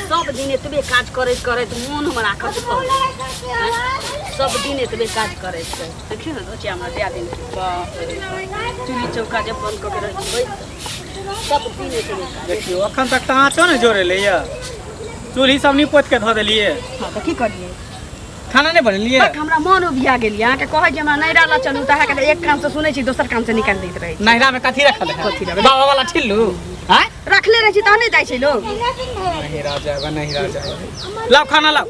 सब दिन एतबे काज करैत करैत मोन हमर आकत भऽ गेल। आँय? सब दिन एतबे काज करैत छै। देखियौ ने दोचिया, हमरा दए दिन के बाप रे बाप। चूल्ही चौका जे बंद कऽ के रहै छै बैस, सब दिन एतबे काज। देखियौ, अखन तक तऽ आँचो ने जोड़ेलै यऽ, चूल्ही सब नीप पोति के धऽ देलियै। हँ तऽ की करियै? खाना नहि बनेलियै? बक, हमरा मन उबिया गेल यऽ। अहाँके कहै जे हमरा नैहरा लऽ चलू तऽ अहाँके तऽ एक कान से सुनै छी, दोसर कान से निकालि दैत रहै छी। नैहरा में कथी रखल है? कथी रखल? बाबा वाला ठिल्लू आँय? रखले रहै छी तहने जाइ छै लोग। नैहरा जाएब, नैहरा जाएब। लाउ, खाना लाउ,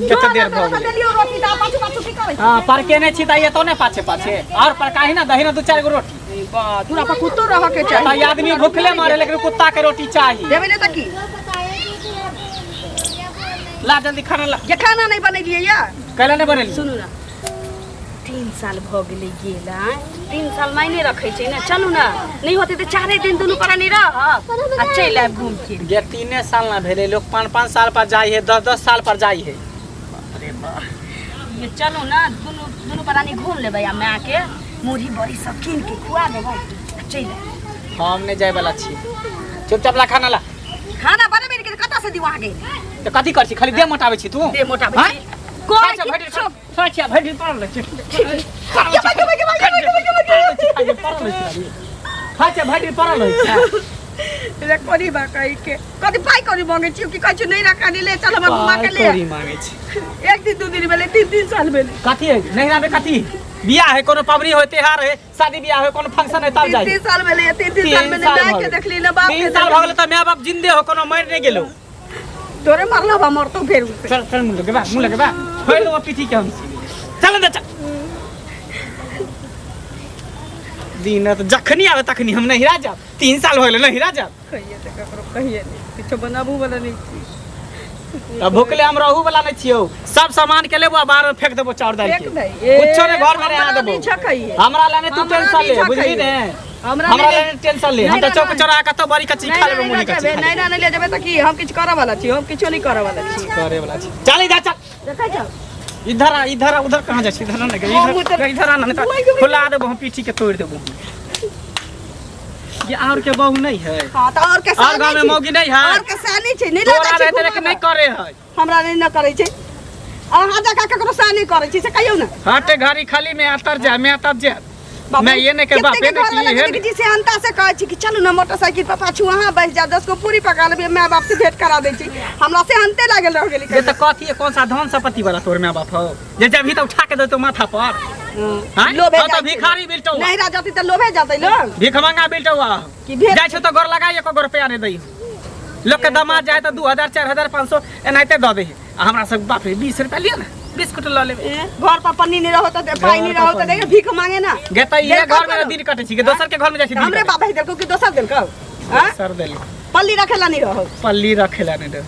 कते देर भऽ गेलै। देलियौ रोटी तऽ पाछू पाछू की करै? हाँ, परकेने छी तऽ एतौ ने पाछे पाछे और परकाही ना दही ना दू चारि गो रोटी। बा, दूरा पर कुत्तो रहऽ के तऽ चाही। ई आदमी भूखले मरे, लेकिन कुत्ता के रोटी चाही। देबै ने तऽ की? ला जल्दी खाना ला। जे खाना नहि बनेलियै या कैला नहि बनेली? सुनू ने, 3 साल भऽ गेलै गेल। आँय, 3 साल मायने रखै छै ने? चलू ने, नहि होतै तऽ चारे दिन दुनू प्राणी रहब आ चलि आयब घूमि फिर। गे, 3 साल ना भेलै, लोग 5-5 साल पर जाइ है, 10-10 साल पर जाइ है। ये चलू ने, दुनू दुनू प्राणी घूम लेबै आ मायके मुरही बड़ी सब कीन के खुआ देबै आ चलि आयब। हम नहि जाय वाला छी, चुपचाप ला खाना ला। खाना बनेबै ने, कतऽ से दियौ अहाँके? तऽ कथी कर छी? खाली देह मोटाबै छी तू? देह मोटाबै आँय? छी। कोइ खाइ छै, भरि दिन किछो खाइ छै, भरि दिन पड़ल रहै छै। खाइ छै, भरि दिन पड़ल रहै छै। रे कोरी बा कही के कथी पाइ कौड़ी मांगे छी कि कहै छी नहीं रखा ले चल हमरा घुमा के ले। कौड़ी मांगे छी। एक दिन दू दिन भेलै, 3-3 साल भेलै। कथी है नैहरा में? कथी बियाह है, कोनो पबनी होय, त्योहार है, शादी बियाह है, कोनो फंक्शन है, तब तीन जाइ। 3 साल भेलै, 3-3 साल तीन में साल माय भऽ के गेल। देखली ना बाप के। 3 साल भऽ गेलै तऽ माय बाप जिंदे हो, कोनो मरि नहि गेलो। तोरे मरलो बा, मरतो फेर उसे। चल चल, मुँह लगेबा, मुँह लगेबा, छोड़ि देबो पीठी के हम। चल अंदर चल। दिन तऽ जखनी आवे तखनी हम नैहरा जाब, 3 साल हो गेलै नैहरा जाब। कहिए तऽ ककरो कहिए नहीं, किछो बनाबू वाला नहीं छी। अब भूखले हम रहू वाला नहीं छियौ। सब सामान के लेबो आ बाहर में फेंक देबो चाउर दाल फेंक के। दे। ए, कुछो ने घर में रहा हमरा देबो। नहीं छकैये। हमरा लाने तू हमरा टेंशन ले नहीं बुझली छकैये। ने? हमरा हमरा नहीं लाने टेंशन ले, हम नहीं, तऽ चौक नहीं। चौराहा कतौ बड़ी कच्ची खा लेबो, मुनी कच्ची। नहीं नहीं नहीं ले जेबै तऽ की हम किछु करऽ वाला छी? हम किछो नहीं करऽ वाला छी। करे वाला छी, चल इधर चल। देखै छौ। इधर आ, इधर आ, उधर कहाँ जाइ छी? इधर आ ने, हम इधर उधर- इधर आ ना, नहीं तऽ खुला देबो हम, पीठी के तोड़ देबो। ये और के बहू नहीं है? हाँ तऽ और के और गाँव में मौगी नहीं है? और के सानी छै, नहीं लऽ तोरा जाइ छी रहते लेकिन घुमाबऽ। नहीं करे है। हमरा नहीं न करै छै, अहाँ जकाँ ककरो सानी करै छी से कहियौ ने। हटे घड़ी खाली में आतर जा, मैं आतर जा। बाप मैं रे, ये नहीं के बाप कते ये के नहीं घरवाला की के है। जी से अंता से कहै छी कि चलू ने मोटरसाइकिल पर पाछू अहाँ बैस जाओ, 10 गो पूरी पका लेबै, माय बाप से भेंट करा दै छी। हमरा से अंते लागल रह गेली। ये तो कथी है? कौन सा धन संपत्ति वाला तोर माय बाप हो जे जब भी तो उठा के देतो माथा पर? हाँ? लोभे हाँ, तो जाइ छै। भिखारी बिलटौआ। नहीं राजती तऽ लोभे जाते लोग। भीख मांगा बिलटौआ। कि भेंट जाइ छौ तो गोर लगाई, एको गो रुपया नहीं दै। लोग के दामाद जाए तो 2000, 4000, 500 एनाहिते दऽ दे आ हमरा सब बाप रे, 20 रुपया लिअ ने, बिस्कुट लऽ लेबै। ए, घर पर पन्नी नहीं रहो तऽ पाई नहीं घर पर रहो तऽ पन्नी। देखियौ भीख मांगे ना। गे तऽ इहे देलकौ घर में कोनो? दिन कटै छी के दोसर के घर में जाइ छी दिन हमरे कटै? बाप है देलकौ कि दोसर देलकौ? हाँ? सर देलकौ। पल्ली रखे ला नहीं रहो। पल्ली रखे ला नहीं दे,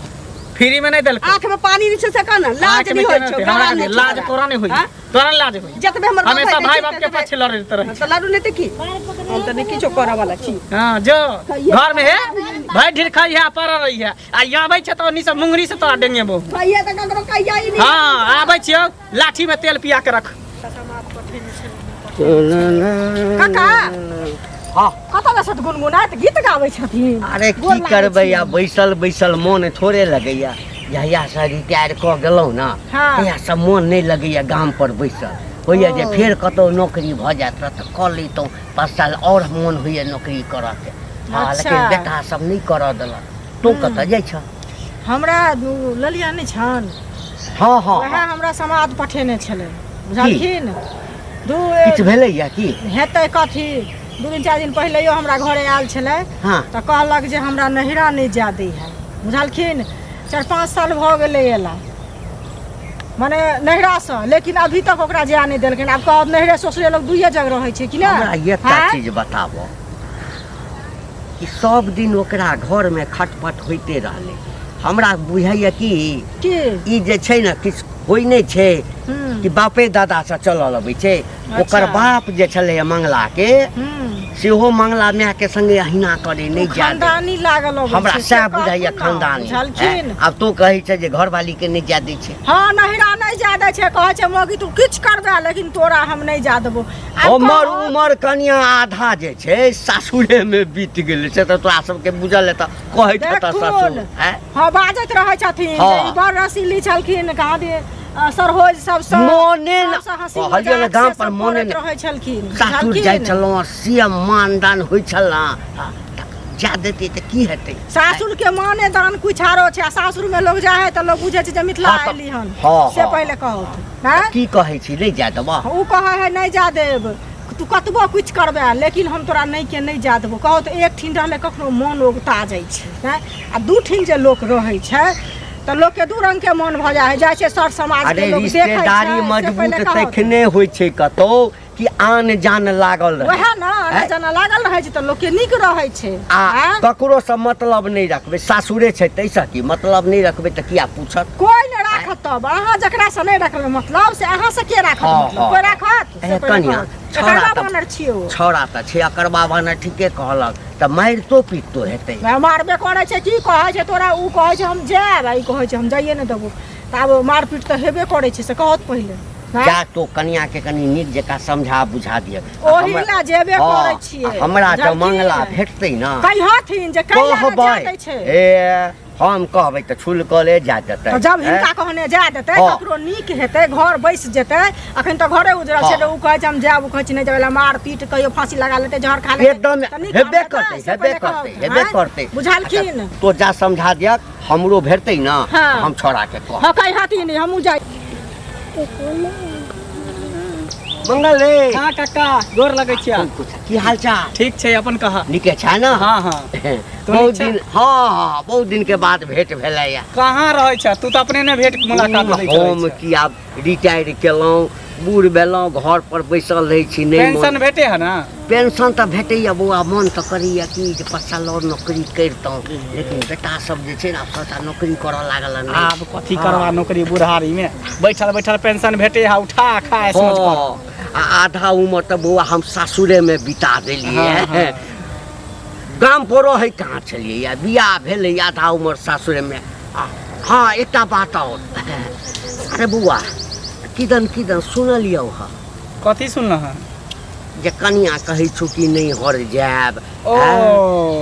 फ्री में नहीं देलकौ। आँख में पानी नहीं छै से कह ना, लाज आँख में नहीं होइ केना छौ? हेतै? हमरा गला कथी नहीं छौ लाज तोरा। तोरा नहीं होई? हाँ? तोरा नहीं लाज होई? जतबे हमर बाप हमेशा दै भाई छै, बाप के ततबे- पाछे लड़ैत रहै। तऽ लड़ू नहीं तऽ की, हम तऽ नहि किछो करऽ वाला छी। हाँ, जो घर में है भाई ढेर खाई है, पड़ रही है आ यहाँ आबै छै तऽ ओन्नी से मुंगरी से तोरा डेंगे बहु। कहिया तऽ ककरो कहिया ही नहीं। हाँ, आबै छियौ, लाठी में तेल पिया के रख। काका। हाँ। कतऽ बैसत गुनगुनाइत गीत गाबै छथिन? अरे गोर की लागै करबै, छी। आ बैसल बैसल मोन थोड़े लगैया। जहियासँ रिटायर कऽ गेलहुँ ने, तहियासँ मोन नहि लगैया गाम पर बैसल। होइया जे फेर कतहु नौकरी भऽ जायत तऽ कऽ लैतहुँ 5 साल आओर। मोन होइया नौकरी करऽके, हँ। लेकिन बेटा सब नहि करऽ देलक। तू कतऽ जाइ छह? हमरा ललिया नहि छनि? हँ। वएह हमरा समाद पठेने छलै, बुझलखिन? दू किछु भेलैया की? हेतै कथी, 2 दिन 4 दिन पहिलेयो हमरा घरे आयल छलै। तऽ कहलक जे हमरा नैहरा नहि जाय दै है, बुझलखिन? 4-5 साल भऽ गेलै एला मने नैहरासँ, लेकिन अभी तक ओकरा जाय नहि देलखिन। आब कहत नैहरे ससुरे लोग दुइये जगह रहै छै कि ने? हमरा एकटा आँय? चीज बताबऽ कि सब दिन ओकरा घरमे खटपट होइते रहलै। हमरा बुझाइए कि की? ई जे छै ने, किछु होइ नहि छै कि बापे दादासँ चलल अबै छै। ओकर बाप जे छलैए मंगलाके। सेहो मंगला माय के संगे अहिना करे नहि जाय दे। खानदानी लागल अबै हमरा छै, से सएह बुझाइया कहथुन ने, खानदानी बुझलखिन हैं? आब तू कहै छै जे घरवाली के नहि जाय दै छै हँ नहिरा नहि जाय दै छै कहै छै मौगी तू किछु करबे लेकिन तोरा हम नहि जाय देबो आब हमर कहत, उमर कनिया आधा जे छै सासुरे मे बीत गेलै से तऽ तोरा सबके बुझल हेतऽ कहैत हेतऽ देखथुन। ससुर हैं? हँ बाजैत रहै छथिन हँ। जे ई बड़ रसीली छलखिन कहाँ दे सरहोज सबसँ मोने न- सबसँ हँसी कहलियै ने मजाक गाम से पर सब मोने करैत न- रहै छलखिन सासुर जाइ बुझलखिन? छलहुँ से मानदान होइ छल ने हँ, तऽ जा देतै तऽ की हेतै सासुर के माने दान कुछ आरो छै आ सासुर में लोग जाइ है तऽ लोग बुझै छै जे मिथिला हँ तऽ- अयली हन हँ, से हँ। पहिले कहत हैं की कहै छी नहि जाय देबह ओ कहै है नहि जा देब तू कतबो कुछ करबे लेकिन हम तोरा नहि के नहि जा देबो कहो तऽ एक ठिन रहले कखनो मन उगता जाइ छै हैं आ दू ठिन जे लोक रहै छै तऽ लोकके दू रंग के मन भऽ जाइ है जाइ छै सर समाज के अरे लोक देखै छै रिश्तेदारी से मजबूत पहिले कहत। तखने होइ छै कतौ कि आन जान लागल रहै वएह ने आना हैं? जाना लागल रहै छै तऽ लोकके नीक रहै छै आ हैं? ककरोसँ मतलब नहि रखबै सासुरे छै ताहिसँ की मतलब नहि रखबै तऽ किया पूछत कोइ नहि राखत तब अहाँ जकरासँ नहि रखबै मतलब से अहाँसँ के राखत हँ, मतलब हँ। कोइ राखत ए, से पहिले कनियाँ, कहत। छौड़ा एकरबा तऽ- बानर छियै ओ छौड़ा तऽ छै अकरबा बानर ठीके कहलक तऽ मारितो पीटतो हेतै वएह मारबे करै छै की कहै छै तोरा ओ कहै छै हम जायब आ ई कहै छै हम जाइए नहि देबो तऽ आब मारपीट तऽ हेबे करै छै से कहत पहिले हैं? जा तो कनिया के कनि नीक जकाँ समझा बुझा दिअ ओही ला जेबे करै छियै हमरा जँ बुझलखिन? मंगला भेटतै ने कहिहथिन जे कैला ने कहबै जा दै छै ए हम कहबै तऽ छुलकले जा देतै तऽ जब हैं? हिनका कहने जा देतै हँ। ककरो नीक हेतै घर बैस जेतै अखन तऽ घरे उजरल छै हँ। तऽ उ कहै छै हम जायब उ कहै छै नहि जाबै ला मार पीट कहियो फांसी लगा लेतै जहर खा लेतै एकदम तऽ नीक काम हेबे हेतै, करतै से हेबे पहिले करतै कहब, हेबे आँय? करतै बुझलखिन अच्छा, तो जा समझा दियक हमरो भेटतै ने हँ। हम छोड़ा के कहब हँ कहिहथिन हमहूँ जाइ मंगल रे हाँ काका गोर लगै छियै की हाल चाल ठीक छै अपन कह नीके छै ने हाँ हाँ तू बहुत नीक छह? दिन हाँ हाँ बहुत दिन के बाद भेंट भेलैया कहाँ रहै छ तू तऽ अपने ने भेंट मुलाकात होइत रहै हम छह। की आब रिटायर केलहुँ बूढ़ भेलहुँ घर पर बैसल रहै छी नहि पेंशन मोन- भेटे है ना पेंशन तऽ भेटैया बौआ मन तऽ करैया कि जे पाँच साल आओर नौकरी करितहुँ लेकिन बेटा सब जे छै ने आब सबटा नौकरी करऽ लागल हन आब कथी करबा नौकरी बुढ़ारी में बैठल बैठल पेंशन भेटे है उठा खा ऐश मौज कर। हँ, आ आधा उम्र तऽ बौआ हम सासुरेमे बिता देलियै हाँ, हाँ। गाम पर रहै कहाँ छलियै या बियाह भेलै आधा उम्र सासुरेमे आ हँ एकटा बात आओर अरे बौआ किदन किदन सुनलियौ हँ कथी सुनल हँ जे कनिया कहै छौ कि नहि हर जायब ओ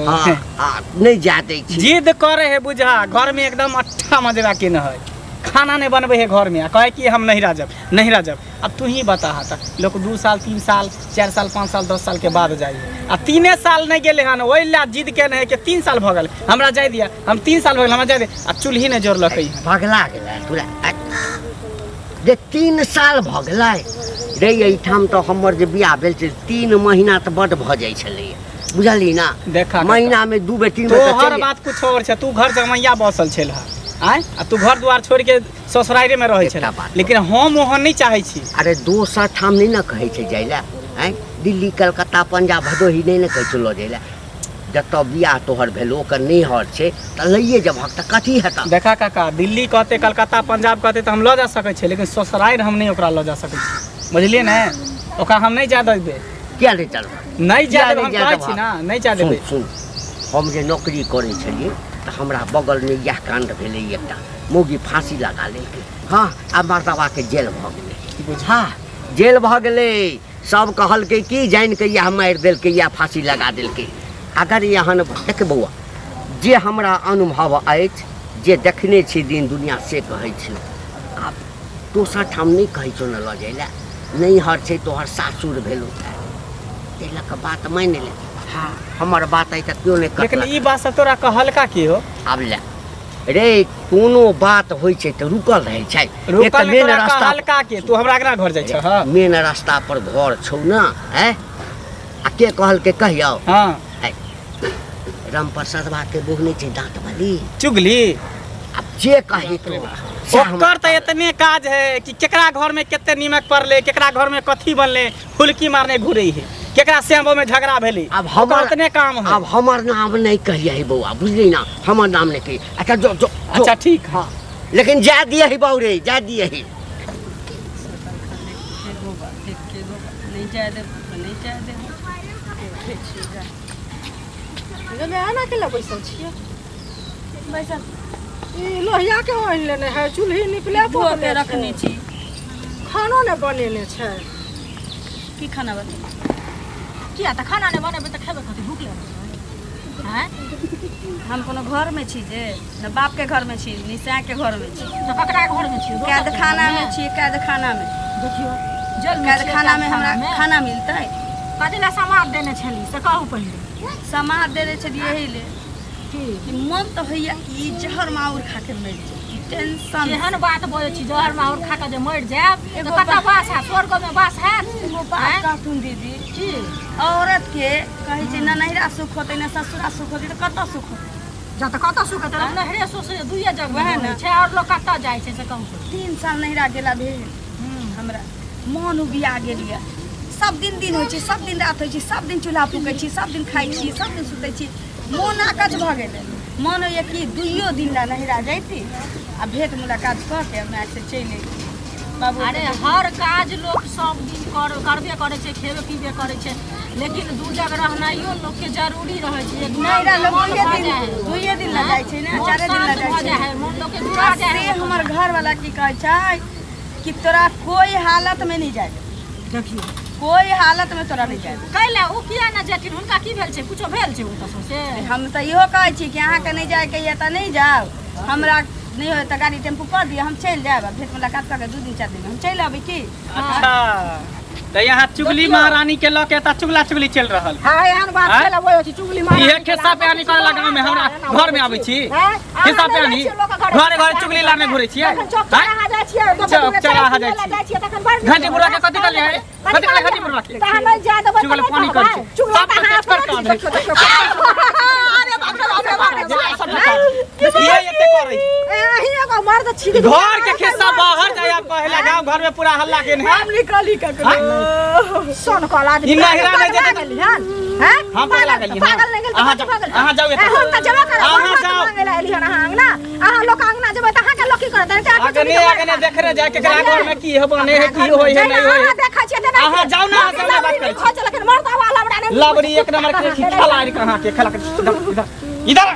हँ आ नहि जाय दै छी जिद करे है बुझा घर में एकदम अट्ठा मजरा के न है खाना नहीं बनबे है घर में आ कहे कि हम नहीं राजब नहीं राजब अब तू ही बता हा तक लोग 2 साल 3 साल 4 साल 5 साल 10 साल के बाद जाइए आ 3 साल नहीं गेले हन ओहि ला जिद के है कि 3 साल भऽ गेल हमरा जाय दिया हम 3 साल भऽ गेल हमरा जाय दे आ चूल्ही नहीं जोड़लकै हन पगला गेलै तोरा जे 3 साल भऽ गेलै रे एहिठाम तऽ हमर जे बियाह भेल छै 3 महीना तऽ बड्ड भऽ जाइ छलैया बुझलही ना देखा महीनामे 2 बेर 3 बेर तऽ तोहर चलि बात कुछ और छै तू घर जमैया बसल छल हा आँय आ तू घर द्वार छोड़ के ससुरारे में रहै एकटा छल बात लेकिन हम ओहन नहीं चाहै छी अरे दोसर ठाम नहि ने कहै छै जाइ लए आँय दिल्ली कलकत्ता पंजाब भदोही नहि ने कहै छै लऽ जाइ लए जतऽ बियाह तोहर भेल ओकर नैहर छै तऽ लैए जेबहक तऽ कथी हेतऽ देखा काका दिल्ली कहते कलकत्ता पंजाब कहते तऽ हम लऽ जा सकै छियै लेकिन ससुरारि हम नहि ओकरा लऽ जा सकै छी बुझलियै ने ओकरा हम नहि जा देबै किया नहि चलबै नहि जा किया देबै नहि हम जा कहै देबहक? छी ना नहि जा सुन देबै सुन हम जे नौकरी करै छलियै तऽ हमरा बगलमे इएह काण्ड भेलै एकटा मौगी फाँसी लगा लेलकै हँ आ मर्दबाके जेल भऽ गेलै हँ जेल भऽ गेलै सब कहलकै कि जानि कऽ इएह मारि देलकै इएह फाँसी लगा देलकै अगर एहन देख बौआ जे हमरा अनुभव अछि जे देखने छी दिन दुनिया से कहै छी आब दोसर ठाम नहि कहै छौ ने लऽ जाइ लए नैहर छै तोहर सासुर भेलौ ताहि लऽ कऽ बात मानि ले हँ हमर बात अइ तऽ केओ नहि लेकिन कटलक ई बात सब तोरा कहलका की हो आब ले रे कोनो बात होइ छै तऽ रुकल रहै छै एक तऽ रुकल मेन तोरा रास्ता कहलका के तू हमरा अगना घर जाइ छ हँ मेन रास्ता पर घर छौ ने आँय आ के कहलकै कहियौ हँ रामप्रसाद के बहु नहि छै दाँत वाली चुगली आब जे कही तू सएह हमरा ओकर तऽ एतने काज है कि केकरा घर में कते नीमक पड़ले केकरा घर में कथी बनले हुलकी मारने घुरे है केकरा श्यामो में झगड़ा भेलै आब ओकर हमर एतने काम है आब हमर नाम नहि कहियै बौआ बुझली ना हमर नाम नहि कहियै अच्छा जो जो जो। अच्छा ठीक है लेकिन जा दिए बौ रे जा दिए एकेगो बात एकेगो बात नहीं जाए देबो तऽ नहीं जाए देबो देखै छी जा। गमे आना के ला बैसल छियै? बैसल। ई लोहिया के आनि लेने है, चूल्ही निपले धो के पोतले रखने छै। छी। खानो ने बनेने छै। की खाना बनेबै? किया तऽ खाना नहि बनेबै तऽ खेबै कथी? भूख लगै छै? आँय? हम कोनो घरमे छी जे ने बापके घरमे छी ने सैके घरमे छी। तऽ ककरा घरमे छियै? दोसर के कैदखानामे घरमे? छी, कैदखानामे। देखियौ, जेलमे छियै। कैदखानामे हमरा कैदखानामे। खाना मिलतै? कथी लए समाद देने छली से कहू पहिले। समाद देने छलियै एहि ले की? कि मन तऽ होइया कि ई जहर माहुर खा के मरि जाय टेंशन। केहन बात बजै छी? जहर माहुर खा कऽ जे मरि जायब तऽ एगो कतऽ बास हैत? स्वर्गमे बास हैत? एगो बात कहथुन दीदी। की? औरत के कहै छै ने नैहरा सुख होतै ने ससुरा सुख होतै, तऽ कतऽ सुख होतै? जा तऽ कतऽ सुख हेतै? नैहरे ससुरे दुइये जगह वएह ने। रहै छै, आओर लोक कतऽ जाइ छै से कहू तऽ। 3 साल नैहरा गेला भेल, हमरा मन उबिया गेल यऽ। सब दिन दिन होइ छै, सब दिन रात होइ छै, सब दिन चूल्हा फूकै छी, सब दिन खाइ छी, सब दिन सुतै छी, मोन आकच भऽ गेलै। मन होइए कि दुइयो दिन लए नैहरा जैती आ भेंट मुलाकात कऽ के मायसँ चलि अयती बाबू। अरे हर काज लोक सब दिन कर करबे करै छै, खेबे पीबे करै छै, लेकिन दू जगह रहनाइयो लोकके जरूरी रहै छै। जे नैहरा लोक मन दुइये भऽ दिन जाइ है। दुइये दिन लए जाइ छै ने, मोन चारे दिन लए शान्त जाइ भऽ छै। जाइ है, मोन लोकके जुड़ा आ जाइ से है। हमर घरवाला की कहै छै कि तोरा कोई हालत में नहीं जाए। देखियौ, कोई हालत में तोरा नहीं जाए। कैले ओ किया ने जेथिन? हुनका की भेल छै? कुछो भेल छै ओ तऽ सौंसे? हम तऽ इहो कहै छी कि अहाँके नहि जायके यऽ तऽ नहि जाउ, हमरा नहि होय तऽ गाड़ी टेम्पू कऽ दिअ, हम चलि जायब आ भेंट मुलाकात कऽ के 2 दिन 4 दिन हम चलि अबै की। अच्छा, तऽ यहाँ चुगली महारानी के लऽ के एतऽ चुगला चुगली चलि रहल। हाँ, एहन बात आँय? छै लबो छी चुगली मारा। इहे खिस्सा बयानी करे ला गाँव में हमरा घर में आबै छी? खिस्सा बयानी घरे घरे चुगली लाने घुरै छियै? तखन चौक चौराहा जाइ छियै, चौक चौराहा जाइ जाइ छियै तखन बड़ नीक। घंटी बुढ़वा के कथी कहलियै? कथी कहलियै घंटी बुढ़वा के? तहन नहि जाय देबै तऽ चुगल नहि पानी कहबै। करै छै। चुगला सब तऽ अहाँ के अपने कर छी, देखियौ, देखियौ। अरे बाप रे बाप रे बाप रे बाप। इहे एते करै छै। ए, अहीं एगो मर्द छी कि घर के खिस्सा बाहर जाय आब कहेला, गाँव घर में पूरा हल्ला केने है। हम निकाली ककरो सन कल आदमी। ई नहिरा नहि पगला जेतै। गेली हन, हैं? हम पगला गेली हन। पागल नहि गेल तऽ अहाँ कथी जाउ, भऽ गेल? अहाँ जाउ ए, एतऽ। हम तऽ जेबे करब। अहाँ हम जाउ। मांगे लए एली हन अहाँ अंगना। अहाँ लोक अंगना जेबै तऽ अहाँके लोक की करत? एते आके आगे चुगली ने आगे ने देख रे जाय केकरा घर में की है बने है, की होय है, नहीं होय है। अहाँ देखै छियै तऽ अहाँ जाउ ने, अहाँ सामने बात करै छी। छी। लेकिन मर्द वाला लबड़ा नहि। लबड़ी एक नंबर के खेला कहाँ के खेला के। इधर इधर इधर।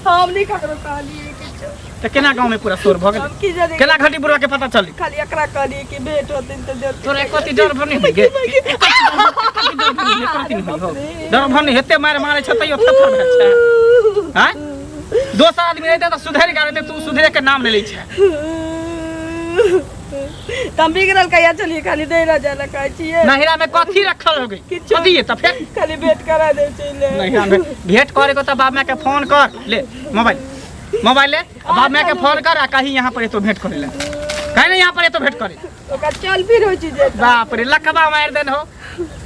हम नहि ककरो कहलियै किछो। तऽ केना गाँव में पूरा शोर भऽ गेलै? हम की जाने? केना घटी बुढ़वा के पता चली? खाली एकरा कहलियै कि भेंट होतै तऽ देतै। तोरा एको अथी डर भर नहि होइ गे? एको अथी डर भर नहि होइ हो? डर भर नहि हेते? मारि मारै छै तैयो थप्पड़ भेल छै। आँय, दोसर आदमी रहितै तऽ सुधरि गेल रहितै, तू सुधरे के नाम नहि लै छै। तऽ हम बिगड़ल कहिया चलियै? खाली नैहरा जाय लए कहै छियै। नहिरा में कथी रखल हो गई? किछो। कथी है तऽ फेर? खाली भेंट करा दे चलि। नहिरा में भेंट करे को तऽ बाप माय के फोन कर ले, मोबाइल मोबाइल ले आ बाप माय के फोन कर आ कहीं यहाँ पर एतो भेंट करे ले, कहीं नहीं यहाँ पर एतो भेंट करे। ओकरा चल फिर होइ छै जे। बाप रे, लकबा मारि देन हो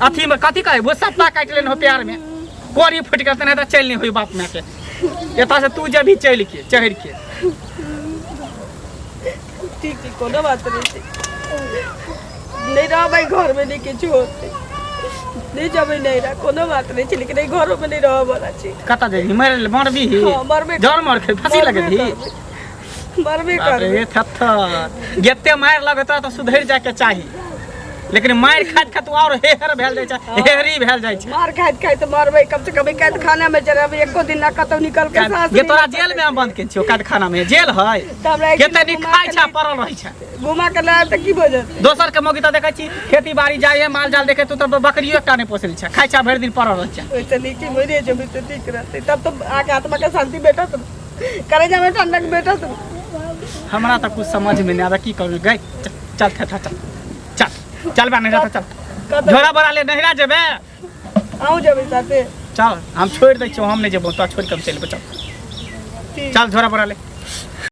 अथी में, कथी कहे, वो सत्ता काटि लेन हो प्यार में, कोरी फुटि गेल तऽ चलि नहीं होई बाप माय के एतऽ से। तू जेबही चलि के चढ़ि के। ठीक ठीक, कोनो बात नहि छै। नहि रहबै घरमे, नहि किछु होतै, नहि जेबै नैहरा, कोनो बात नहि छै, लेकिन एहि घरोमे नहि रहऽ वाला छी। कतऽ जेबही? मर मरबी? हँ, मरबे। जर मर के फांसी लगेबही? मरबे बाप रे। करबै। थत्थर जते मारि लगतौ तऽ सुधरि जायके चाही, लेकिन मारि खाइत खाइत और हेहर भेल जाइ छै, हेहरी भेल जाइ छै। मार खाइत खाइत मरबै, कम से कम कैद खाना में जरबै, एको दिन ना कतौ निकल के साँस ये तोरा जेल में हम बंद के छियौ? कैदखाना में जेल है? तऽ हमरा एक कते दिन नीक घुमा खाइ के छै, पड़ल रहै छै। घुमा के लायब तऽ की भऽ जेतै? दोसर के मौगी तऽ देखै छी खेती बाड़ी जाइ है, माल जाल देखे, तू तऽ बकरियो एकटा नहि पोसले छै, खाइ छै भरि दिन पड़ल रहै छै। ओहिसँ नीक कि मरिए जेबै तऽ ठीक रहतै, तब तऽ आके आत्मा के शान्ति भेटत ने, करेजामे ठंडक भेटत ने। हमरा तऽ कुछ समझ में नहि आबै, की करू गई। चल चल चल चल चल चल बा नहिरा, चल। कतऽ? झोरा बोरा ले, नहिरा जेबे। अहूँ जेबै साथे? चल, हम छोड़ि दै छियौ, हम नहि जेबौ, तोरा छोड़ि कऽ हम चलि जेबौ, चल। ठीक। चल, झोरा बोरा ले।